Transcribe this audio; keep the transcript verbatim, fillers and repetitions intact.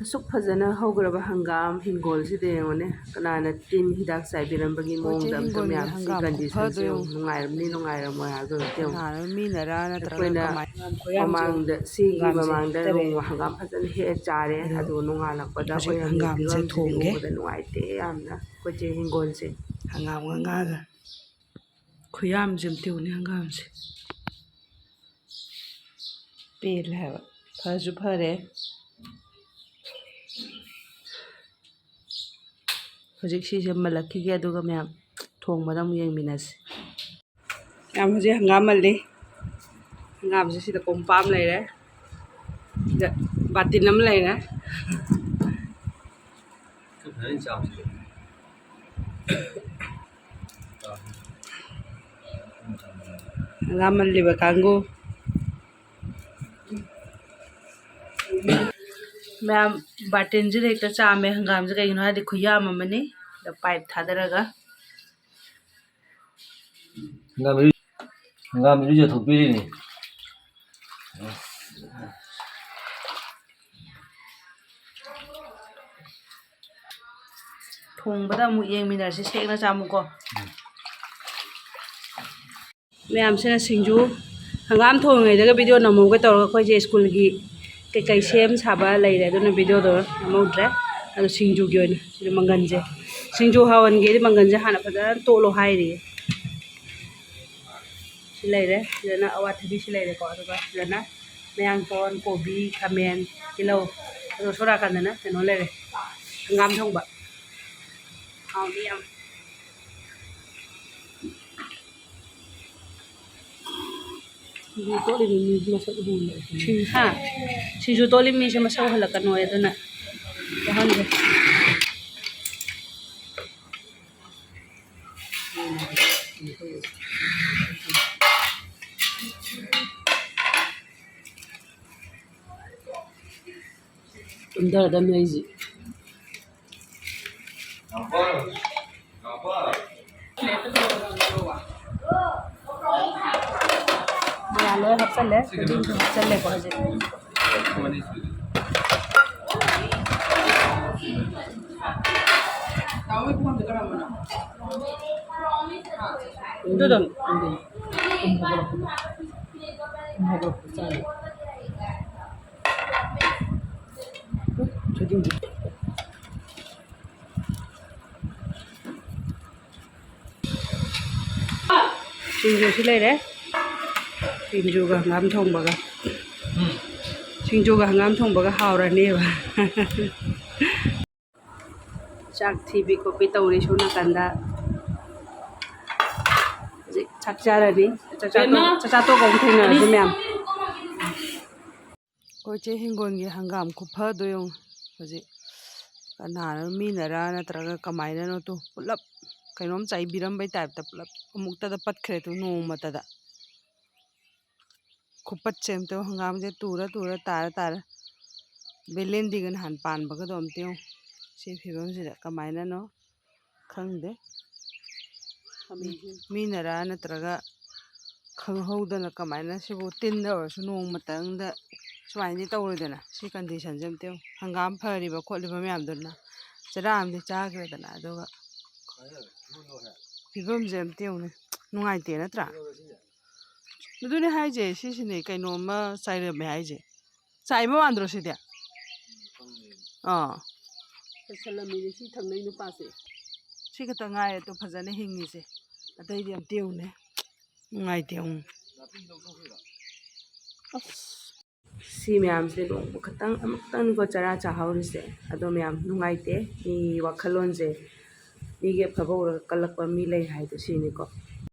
ꯑꯁꯨꯛ ꯐꯖꯅ ꯍꯧꯈ꯭ꯔꯕ ꯍꯪꯒꯥꯝ ꯍꯤꯡꯒꯣꯜꯁꯤꯗ ꯌꯦꯡꯉꯨꯅꯦ, ꯀꯅꯥꯅ ꯇꯤꯟ ꯍꯤꯗꯥꯛ ꯆꯥꯏꯕꯤꯔꯝꯕꯒꯤ ꯃꯑꯣꯡꯗ ꯑꯝꯇ ꯃꯌꯥꯝꯁꯤ condition ꯁꯦ ꯌꯦꯡꯉꯨ꯫ ꯅꯨꯡꯉꯥꯏꯔꯝꯅꯤ ꯅꯨꯡꯉꯥꯏꯔꯝꯃꯣꯏ ꯍꯥꯏꯕꯗꯣ ꯑꯝꯇ ꯌꯦꯡꯉꯨ꯫ ꯑꯩꯈꯣꯏꯅ ꯃꯃꯥꯡꯗ, ꯁꯤꯒꯤ ꯃꯃꯥꯡꯗ ꯅꯣꯡꯃ ꯍꯪꯒꯥꯝ ꯐꯖꯅ ꯍꯦꯛꯑ ꯆꯥꯔꯦ꯫ ꯑꯗꯨꯒ ꯅꯣꯡꯉꯥꯜꯂꯛꯄꯗ ꯑꯩꯈꯣꯏ ꯍꯧꯖꯤꯛ ꯐꯤꯕꯝꯁꯤꯗꯤ ꯎꯕꯗ ꯅꯨꯡꯉꯥꯏꯇꯦ ꯌꯥꯝꯅ꯫ ꯑꯩꯈꯣꯏ ꯆꯦ ꯍꯤꯡꯒꯣꯜꯁꯦ꯫ ꯍꯪꯒꯥꯝꯒ ꯉꯥꯒ꯫ ꯈꯨꯌꯥꯝꯁꯦ ꯑꯝꯇ ꯌꯦꯡꯉꯨꯅꯦ ꯍꯪꯒꯥꯝꯁꯦ꯫ ꯄꯦꯜꯂꯦ ꯍꯥꯏꯕ꯫ ꯐꯁꯨ ꯐꯔꯦ꯫ ꯍꯧꯖꯤꯛ ꯁꯤꯁꯦ ꯃꯜꯂꯛꯈꯤꯒꯦ, ꯑꯗꯨꯒ ꯃꯌꯥꯝ ꯊꯣꯡꯕꯗ ꯑꯃꯨꯛ ꯌꯦꯡꯃꯤꯟꯅꯁꯤ꯫ ꯃꯌꯥꯝ ꯍꯧꯖꯤꯛ ꯍꯪꯒꯥꯝ ꯃꯜꯂꯤ꯫ ꯍꯪꯒꯥꯝꯁꯦ ꯁꯤꯗ ꯀꯣꯝꯄꯥꯛ ꯑꯃ ꯂꯩꯔꯦ꯫ ꯁꯤꯗ ꯕꯥꯇꯤꯟ ꯑꯃ ꯂꯩꯔꯦ꯫ ꯍꯪꯒꯥꯝ ꯃꯜꯂꯤꯕ ꯀꯥꯡꯕꯨ꯫ ꯃꯌꯥꯝ ꯕꯥꯔꯇꯤꯟꯁꯤꯗ ꯍꯦꯛꯇ ꯆꯥꯝꯃꯦ ꯍꯪꯒꯥꯝꯁꯦ, ꯀꯩꯒꯤꯅꯣ ꯍꯥꯏꯗꯤ ꯈꯨꯌꯥꯝ ꯑꯃꯅꯤ꯫ ꯁꯤꯗ ꯄꯥꯏꯞ ꯊꯥꯗꯔꯒ꯫ ꯍꯪꯒꯥꯝ ꯏꯔꯨ-, ꯍꯪꯒꯥꯝ ꯏꯔꯨꯖꯊꯣꯛꯄꯤꯔꯤꯅꯤ꯫ ꯊꯣꯡꯕꯗ ꯑꯃꯨꯛ ꯌꯦꯡꯃꯤꯟꯅꯔꯁꯤ, ꯁꯦꯡꯅ ꯆꯥꯃꯨꯀꯣ꯫ ꯃꯌꯥꯝꯁꯤꯅ ꯁꯤꯡꯖꯨ, ꯍꯪꯒꯥꯝ ꯊꯣꯡꯉꯤꯉꯩꯗꯒ video ꯅꯝꯍꯧꯒꯦ ꯇꯧꯔꯒ ꯑꯩꯈꯣꯏꯁꯦ ꯁ꯭ꯀꯨꯜꯒꯤ ꯀꯩꯀꯩ ꯁꯦꯝ ꯁꯥꯕ ꯂꯩꯔꯦ, ꯑꯗꯨꯅ videoꯗꯣ ꯅꯝꯍꯧꯗ꯭ꯔꯦ꯫ ꯑꯗꯣ ꯁꯤꯡꯖꯨꯒꯤ ꯑꯣꯏꯅ ꯁꯤꯗ ꯃꯪꯒꯟꯁꯦ, ꯁꯤꯡꯖꯨ ꯍꯥꯎꯍꯟꯒꯦꯗꯤ ꯃꯪꯒꯟꯁꯦ ꯍꯥꯟꯅ ꯐꯖꯅ ꯇꯣꯠꯂꯣ ꯍꯥꯏꯔꯤꯌꯦ꯫ ꯁꯤ ꯂꯩꯔꯦ, ꯁꯤꯗꯅ ꯑꯋꯥꯊꯕꯤꯁꯤ ꯂꯩꯔꯦꯀꯣ, ꯑꯗꯨꯒ ꯁꯤꯗꯅ ꯃꯌꯥꯡꯇꯣꯟ, ꯀꯣꯕꯤ, ꯈꯥꯃꯦꯟ, ꯇꯤꯜꯍꯧ, ꯑꯗꯨꯒ ꯁꯣꯝ ꯅꯥꯀꯟꯗꯅ ꯀꯩꯅꯣ ꯂꯩꯔꯦ, ꯍꯪꯒꯥꯝ ꯊꯣꯡꯕ꯫ ꯍꯥꯎꯅꯤ ꯌꯥꯝ꯫ ꯁꯤꯡꯖꯨ ꯇꯣꯠꯂꯤꯕ ꯃꯤ ꯃꯁꯛ ꯎꯍꯟꯗ꯭ꯔꯦ꯫ ꯁꯤꯡ-, ꯍꯥ? ꯁꯤꯡꯖꯨ ꯇꯣꯠꯂꯤ ꯃꯤꯁꯦ ꯃꯁꯛ ꯎꯍꯜꯂꯛꯀꯅꯣꯌꯦ, ꯑꯗꯨꯅ ꯎꯍꯟꯗ꯭ꯔꯦ꯫ ꯇꯨꯝꯊꯔꯗꯝꯅꯤ ꯑꯩꯁꯦ꯫ ꯃꯌꯥꯝ ꯂꯣꯏ ꯍꯥꯞꯆꯜꯂꯦ, ꯊꯣꯏꯗꯤꯡꯁꯨ ꯍꯥꯞꯆꯜꯂꯦꯀꯣ ꯍꯧꯖꯤꯛ꯫ ꯑꯗꯨꯗꯣ꯫ ꯁꯤꯡꯖꯨꯁꯨ ꯂꯩꯔꯦ꯫ ꯁꯤꯡꯖꯨꯒ ꯍꯪꯒꯥꯝ ꯊꯣꯡꯕꯒ꯫ ꯁꯤꯡꯖꯨꯒ ꯍꯪꯒꯥꯝ ꯊꯣꯡꯕꯒ ꯍꯥꯎꯔꯅꯦꯕ꯫ ꯆꯥꯛ ꯊꯤꯕꯤ ꯈꯣꯠꯄꯤ ꯇꯧꯔꯤ ꯁꯣꯝ ꯅꯥꯀꯟꯗ꯫ ꯍꯧꯖꯤꯛ ꯆꯥꯛ ꯆꯥꯔꯅꯤ꯫ ꯆꯥꯛ ꯆꯥ ꯇꯣꯛ-, ꯆꯥꯛ ꯆꯥ ꯇꯣꯛꯑꯒ ꯑꯃꯨꯛ ꯊꯦꯡꯅꯔꯁꯤ ꯃꯌꯥꯝ꯫ ꯑꯩꯈꯣꯏ ꯆꯦ ꯍꯤꯡꯒꯣꯜꯒꯤ ꯍꯪꯒꯥꯝ ꯈꯨꯐꯗꯣ ꯌꯦꯡꯉꯨ꯫ ꯍꯧꯖꯤꯛ ꯀꯅꯥꯅꯣ, ꯃꯤꯅꯔꯥ ꯅꯠꯇ꯭ꯔꯒ ꯀꯃꯥꯏꯅꯅꯣ, ꯇꯨ ꯄꯨꯂꯞ ꯀꯩꯅꯣꯝ ꯆꯥꯏꯕꯤꯔꯝꯕꯩ ꯇꯥꯏꯞꯇ ꯄꯨꯂꯞ ꯑꯃꯨꯛꯇꯗ ꯄꯠꯈ꯭ꯔꯦ ꯇꯨ ꯅꯣꯡꯃꯇꯗ꯫ ꯈꯨꯄꯠꯁꯦ ꯑꯝꯇ ꯌꯦꯡꯉꯨ, ꯍꯪꯒꯥꯝꯁꯦ ꯇꯨꯔ ꯇꯨꯔ ꯇꯥꯔ ꯇꯥꯔ꯫ ꯕꯦꯂꯦꯟꯗꯤꯒ ꯅꯍꯥꯟ ꯄꯥꯟꯕꯒꯗꯣ ꯑꯝꯇ ꯌꯦꯡꯉꯨ꯫ ꯁꯤ ꯐꯤꯕꯝꯁꯤꯗ ꯀꯃꯥꯏꯅꯅꯣ ꯈꯪꯗꯦ꯫ ꯃꯤꯅꯔꯥ ꯅꯠꯇ꯭ꯔꯒ ꯈꯪꯍꯧꯗꯅ ꯀꯃꯥꯏꯅ ꯁꯤꯕꯨ ꯇꯤꯟꯗ ꯑꯣꯏꯔꯁꯨ ꯅꯣꯡꯃꯇꯪꯗ ꯁꯨꯃꯥꯏꯅꯗꯤ ꯇꯧꯔꯣꯏꯗꯅ꯫ ꯁꯤ ꯀꯟꯗꯤꯁꯟꯁꯦ ꯑꯝꯇ ꯌꯦꯡꯉꯨ꯫ ꯍꯪꯒꯥꯝ ꯐꯔꯤꯕ ꯈꯣꯠꯂꯤꯕ ꯃꯌꯥꯝꯗꯨꯅ ꯆꯔꯥ ꯑꯃꯗꯤ ꯆꯥꯈ꯭ꯔꯦꯗꯅ, ꯑꯗꯨꯒ ꯐꯤꯕꯝꯁꯦ ꯑꯝꯇ ꯌꯦꯡꯉꯨꯅꯦ꯫ ꯅꯨꯡꯉꯥꯏꯇꯦ ꯅꯠꯇ꯭ꯔꯥ? ꯑꯗꯨꯅꯦ ꯍꯥꯏꯁꯦ, ꯁꯤꯁꯤꯅꯦ ꯀꯩꯅꯣꯝꯃ ꯆꯥꯏꯔꯝꯃꯦ ꯍꯥꯏꯁꯦ꯫ ꯆꯥꯏꯕ ꯃꯥꯟꯗ꯭ꯔꯣ ꯁꯤꯗꯤ? ꯑꯥ꯫ ꯆꯠꯁꯜꯂꯝꯃꯤꯅꯦ ꯁꯤ ꯊꯪꯅꯩ ꯅꯨꯄꯥꯁꯦ꯫ ꯁꯤ ꯈꯛꯇ ꯉꯥꯏꯔꯦ ꯇꯨ ꯐꯖꯅ ꯍꯤꯡꯉꯤꯁꯦ꯫ ꯑꯇꯩꯗꯤ ꯑꯝꯇ ꯌꯦꯡꯉꯨꯅꯦ꯫ ꯅꯨꯡꯉꯥꯏꯇꯦ ꯌꯦꯡꯉꯨ꯫ ꯑꯁ꯫ ꯁꯤ ꯃꯌꯥꯝꯁꯦ ꯅꯣꯡꯃ ꯈꯛꯇꯪ, ꯑꯃꯨꯛꯇꯪꯅꯤꯀꯣ ꯆꯔꯥ ꯆꯥꯍꯧꯔꯤꯁꯦ꯫ ꯑꯗꯣ ꯃꯌꯥꯝ ꯅꯨꯡꯉꯥꯏꯇꯦ꯫ ꯃꯤ ꯋꯥꯈꯜꯂꯣꯟꯁꯦ, ꯃꯤꯒꯤ ꯑꯐꯕ ꯎꯔꯒ ꯀꯜꯂꯛꯄ ꯃꯤ ꯂꯩ ꯍꯥꯏꯗꯣ ꯁꯤꯅꯤꯀꯣ꯫